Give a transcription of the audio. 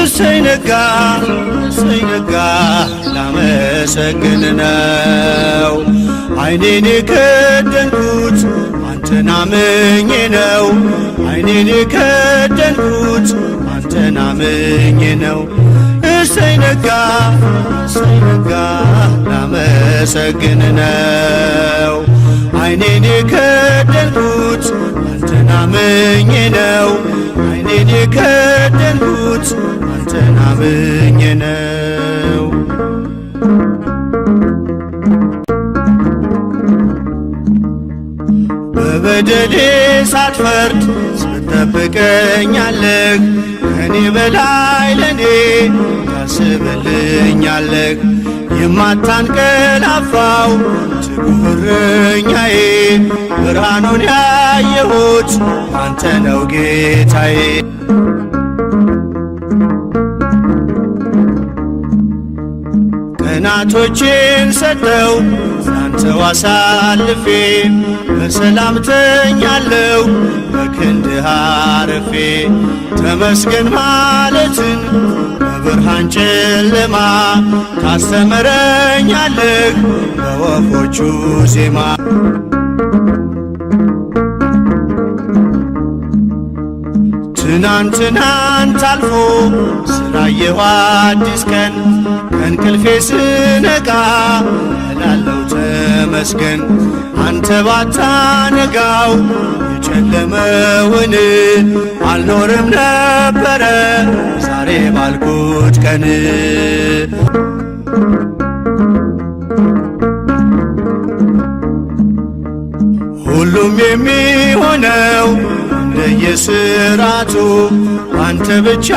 እሰይ ነጋ፣ እሰይ ነጋ፣ ላመሰግን ነው። ዓይኔን የከደንኩት አንተን አምኜ ነው። ዓይኔን የከደንኩት አንተን አምኜ ነው። እሰይ ነጋ፣ እሰይ ነጋ፣ ላመሰግን ነው። ዓይኔን የከደንኩት አንተን አምኜ ነው። ዓይኔን የከደንኩት አንተን አምኜ ነው። በበደሌ ሳትፈርድ ትጠብቀኛለህ፣ ከኔ በላይ ለኔ ታስብልኛለህ። የማታንቀላፋው ትጉህ እረኛዬ፣ ብርሃኑን ያየሁት አንተ ነው ጌታዬ። ቀናቶቼን ሰጠው ላንተው አሳልፌ፣ በሰላም ተኛለሁ በክንድህ አርፌ። ተመስገን ማለትን በብርሃን ጨለማ ታስተምረኛለህ በወፎቹ ዜማ። ትናንትናን ታልፎ ስላየሁ አዲስ ቀን፣ ከእንቅልፌ ስነቃ እላለሁ ተመስገን። አንተ ባታነጋው የጨለመውን አልኖርም ነበረ ዛሬ ባልኩት ቀን። ሁሉም የሚሆነው እንደየስራቱ አንተ ብቻ።